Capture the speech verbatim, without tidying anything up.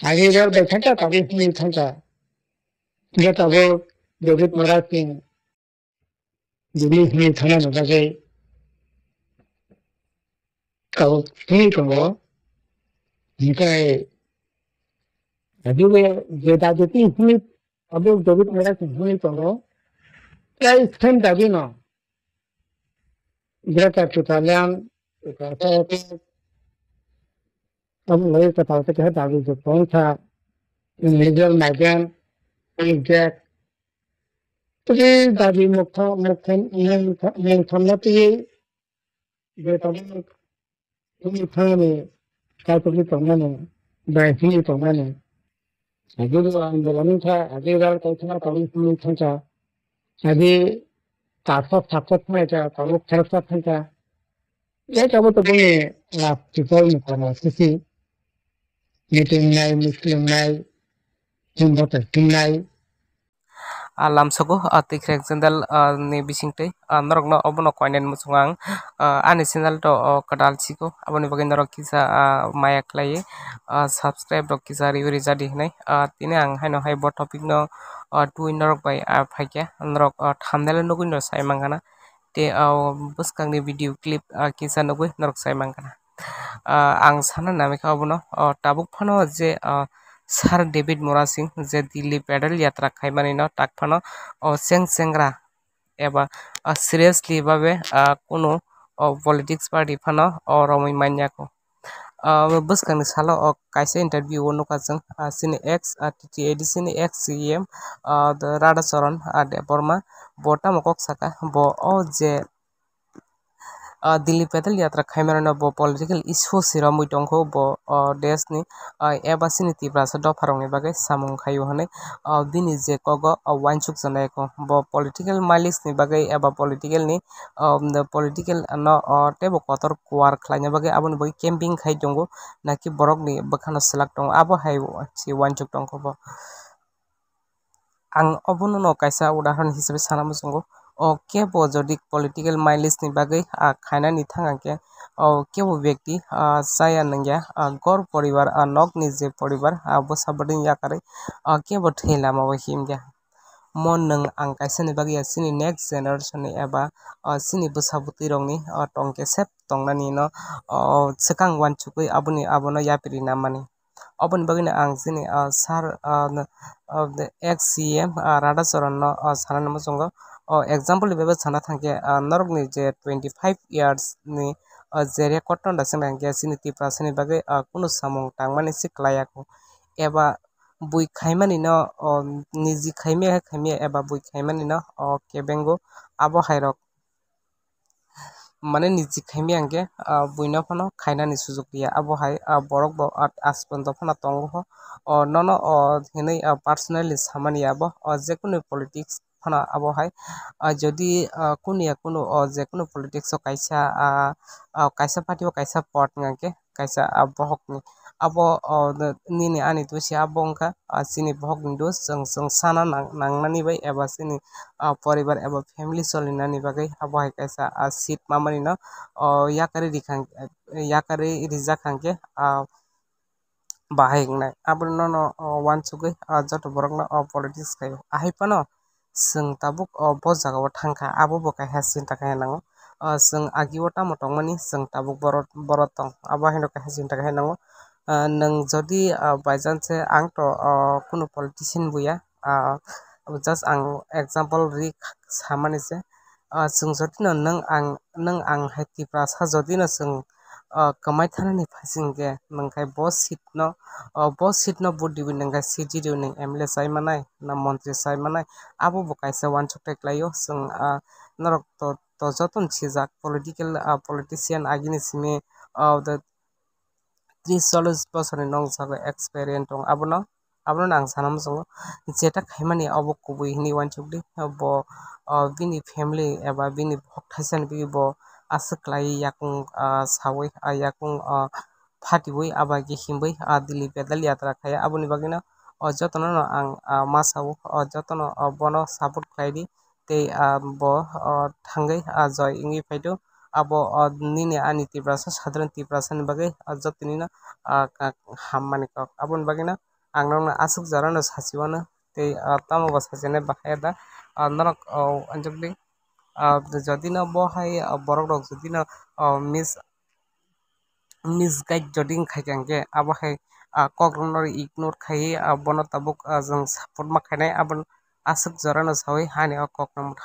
Agi rok bai thangkha, tabuk hwnwi thangkha. Hwnkhe tabuk David Murasing Delhi hwnwi thangnani bagwi tabuk hwnwi tongo. Hwnkhe agi bo je dabi twi hwnwi tabuk David Murasing hwnwi tongo. Tei same dabi no Greater Tipraland, Tiprasa Act, abo logoi kwtal khe keha dabi je tongkha, illegal migrant, reject. Tei dabi mukha-, mukha-, mukha-, mukhamna twiwi je tabuk hwnwi thangmani, kaitorwi tongmani, bai hwnwi tongmani. Agi bo ang bolani kha, agi ral kaisa tabuk hwnwi thangkha. Agi kasa saksa thangkha, tabuk kharoksa thangkha. Jai tabuk to boni last result ni kono sisi. Meeting nai, meeting nai, himbo to himnai. Ah, lamsogo, ah, Tikrek channel, ah, ni bisingtwi, ah, norokno obono koinani muchungo ang, ah, ani channel to, oh, kwtal siko, aboni bagwi norok kisa, ah, maya khlaiwi, ah, subscribe rok kisa riwi rijadi hinwi, ah, tini ang haino hai bo topic no, ah, twi norok bai, ah, phaikha, norok, ah, thumbnail o nugwi no sai mankha na, tei, ah, bwskangni video clip, ah, kisa nugwi norok sai mankha na. Ah, ang sana nangkha obono, oh, tabuk phano je, ah, Sir David Murasing je Delhi pedal yatra khaimani no tak phano, oh, cheng chengra eba, ah, seriously babe, ah, kunu, oh, politics party phano, oh, romwi manya kho. Ah, bwskangni salo, oh, kaisa interview o nukha chwng, ah, chini ex, ah, T T A D C ni ex C E M, ah, Radhacharan, ah, Debbarma, bo tamo kok saka, bo o je, ah, Delhi pedal yatra khaimani no bo political issue si romwi tongkho, bo, ah, desh ni, ah, eba chini Tiprasa dopha rokni bagwi samung khaio hinwi, ah, bini je kogo, ah, uansuk chanaikho. Bo political mileage ni bagwi eba political ni, ah, political no, ah, teibo kotor kuar khlaina bagwi aboni bagwi camping khai tongo, naki borokni bwkhano swlak tongo, abo hai se uansuk tongkho bo. Ang obono no kaisa udahoron hisabe sana muchungo. O kebo jodi political mileage ni bagwi, ah, khainani thang khe, o kebo byakti, ah, chaya nungya, ah, gor poribar, ah, nokni je poribar, ah, bwsa bwrwini yakarwi, ah, kebo thwi lama o himya. Mo nwng ang kaisa ni bagwi ya, chini next generation ni eba, ah, chini bwsa bwtwi rokni, ah, tongkhe sep tongnani no, ah, swkang uansukwi aboni, abono yapri nammani. Oboni bagwino ang chini, ah, sir, ah, n-, ah, the ex C E M, ah, Radhacharan no, ah, sanani muchungo. O example ni bagwi sana thangkhe, ah, norokni je twenty five years ni, ah, je record no da sengkha hwnkhe chini Tiprasa ni bagwi, ah, kunu samung tangmani se kwlaiya kho. Eba bui khaimani no, o niji khaimya khaimya eba bui khaimani no, o kebengo abo hai rok. Mane niji khaimya hwnkhe, ah, buino phano khainani sujuk ya. Abo hai, ah, borok bo, ah, aswk pojonto phano tongo ho. O nono, o hinwi, ah, personally samani ya abo, o jekunu politics phano abo hai. Ah, jodi, ah, kunu ya kunu, o jekunu politics o kaisa, ah, ah, kaisa party o kaisa pot wngkha khe, kaisa, ah, bohokni. Abo, o, nini ani dosi abo wngkha, ah, chini bohokni dos, chwng, chwng sana nang-, nangnani bai eba chini, ah, poribar eba family cholinani bagwi abo hai kaisa, ah, seat mamani no, o, yakarwi rikha, yakarwi rijak hwnkhe, ah, bahai wngnai. Abono no, o, uansugwi, ah, joto borokno, o, politics khaio. Ahai phano chwng tabuk o bo jaga o thangkha, abo bo kaisa chinta khe nango. Ah, chwng agi o tamo tongmani, chwng tabuk boro, boro tong, abo haino kaisa chinta khe nango. Ah, nwng jodi, ah, by chance ang to, ah, kunu politician buya, ah, just ang example ri samani se. Ah, chwng jodi no nwng ang, nwng ang hai Tiprasa jodi no chwng, ah, kwmai thanani phaising khe, nwng khai bo seat no, ah, bo seat no vote diwi nwng khai C G diwi nwng M L A chai manai, na montri chai manai, abo bo kaisa uansuk tai kwlaio. Chwng, ah, norok to, to joto ni sijak political, ah, politician agini simi, ah, the tris chollis bosorni nongjago experience tong abono, abono ang sana muchungo jeta khaimani obo kubui hinwi uansukdi bo, ah, bini family eba bini bokhok thaisani bagwi bo aswk kwlai yakung, ah, sawi, ah, yakung, ah, phatiwi abo hai khe himwi, ah, Delhi pedal yatra khai aboni bagwino o jotono no ang, ah, ma sao o jotono, ah, bono support khlaidi tei, ah, bo, ah, thangwi, ah, joy wngwi phaidu. abo, o, nini ani Tiprasa, sadharan Tiprasa ni bagwi, o, joto nino, o, ka-, hammani kok. Aboni bagwino ang nokno aswk jorano sachi mano, tei, o, tamo bo sachinai bahai da, o, norok, o, anjak di, o, jodi no bo hai, o, borok rok jodi no, o, mis-, misguide jodi wngkha khe, hwnkhe abo hai, ah, kok rokno ignore khaiwi, ah, bono tabuk, ah, chwng support ma khainai, abo aswk jorano sawi hani o kok no mwthang.